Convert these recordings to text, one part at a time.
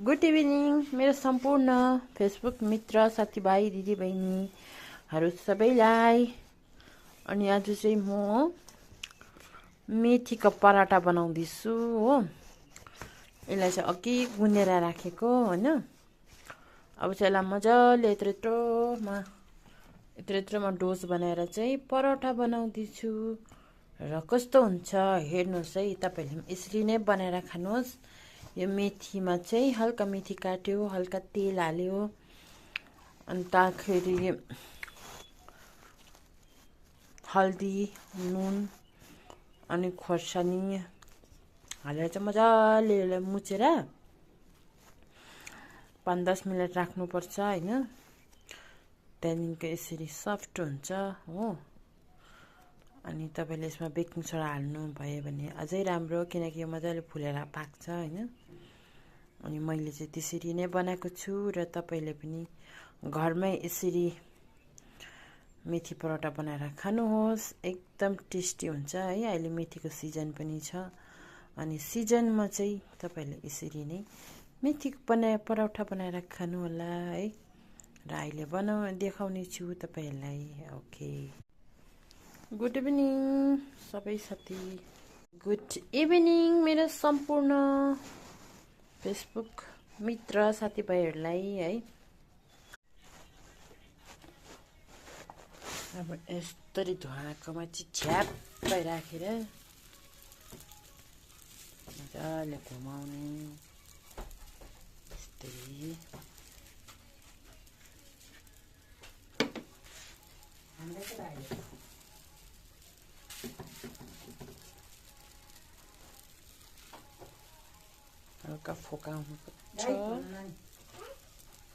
Good evening मेरो सम्पूर्ण Facebook मित्र साथीभाइ दिदीबहिनीहरू सबैलाई। अनि आज चाहिँ म मेथीको पराठा बनाउँदैछु हो। यसलाई चाहिँ अघि गुनेर राखेको हैन। अब चाहिँ यसलाई मजाले यत्रो डोज बनाएर चाहिँ पराठा बनाउँदैछु र कस्तो हुन्छ हेर्नुहोस् है। तपाईहरुले यसरी नै बनाएर खानुहोस्। यो मेथीमा चाहिँ हल्का मेथी काट्यो, हल्का तेल हाल्यो, अन्तखेरि हल्दी, नुन अनि खोर्सानी हालेर चाहिँ मजाले यसलाई मुछेर 5-10 मिनेट राख्नुपर्छ हैन। त्यहाँदेखिको यसरी सफ्ट हुन्छ हो। अनि तपाईले यसमा बेकिङ सोडा हाल्नु भयो भने अझै राम्रो, किनकि यो मजाले फुलेर पाक्छ हैन। अनि मैले चाहिँ त्यसरी नै बनाएको छु र तपाईले पनि घरमै यसरी मेथी पराठा बनाएर खानुहोस्। एकदम टेस्टी हुन्छ है। अहिले मेथीको सिजन पनि छ अनि सिजनमा चाहिँ तपाईले यसरी नै मेथीको पराठा बनाएर खानु होला है। र अहिले देखाउने छु तपाईहरुलाई। ओके, गुड इभिनिङ सबै साथी। गुड इभिनिङ मेरो सम्पूर्ण फेसबुक मित्र साथीभाइहरुलाई है। अब यस्तरी धुवाकोमा चाहिँ छ्याप्पै राखेर मजाले घुमाउने यस्तरी। हल्का फोकाउनु पर्छ।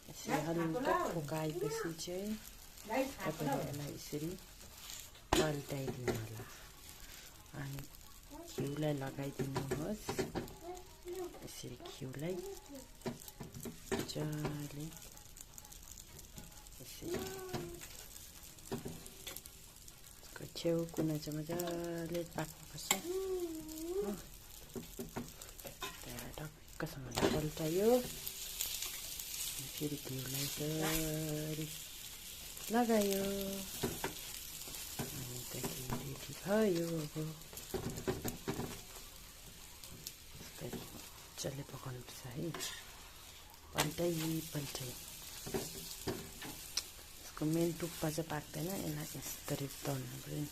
यसरी हल्का फोकाएपछि चाहिँ तपाईहरुले यसरी पल्टाइदिनु होला अनि घिउलाई लगाइदिनुहोस्। यसरी घिउलाई मजाले यसरी छेउ कुना चाहिँ मजाले पाक्नुपर्छ। टक्कसँग पल्टायो, फेरि घिउलाई यसरी लगायो अनि त घिउ रेडी भयो। अब मजाले पकाउनुपर्छ है। पल्टाइ यसको मेन टुप्पा चाहिँ पाक्दैन, यसलाई यसरी तल्नु पर्यो।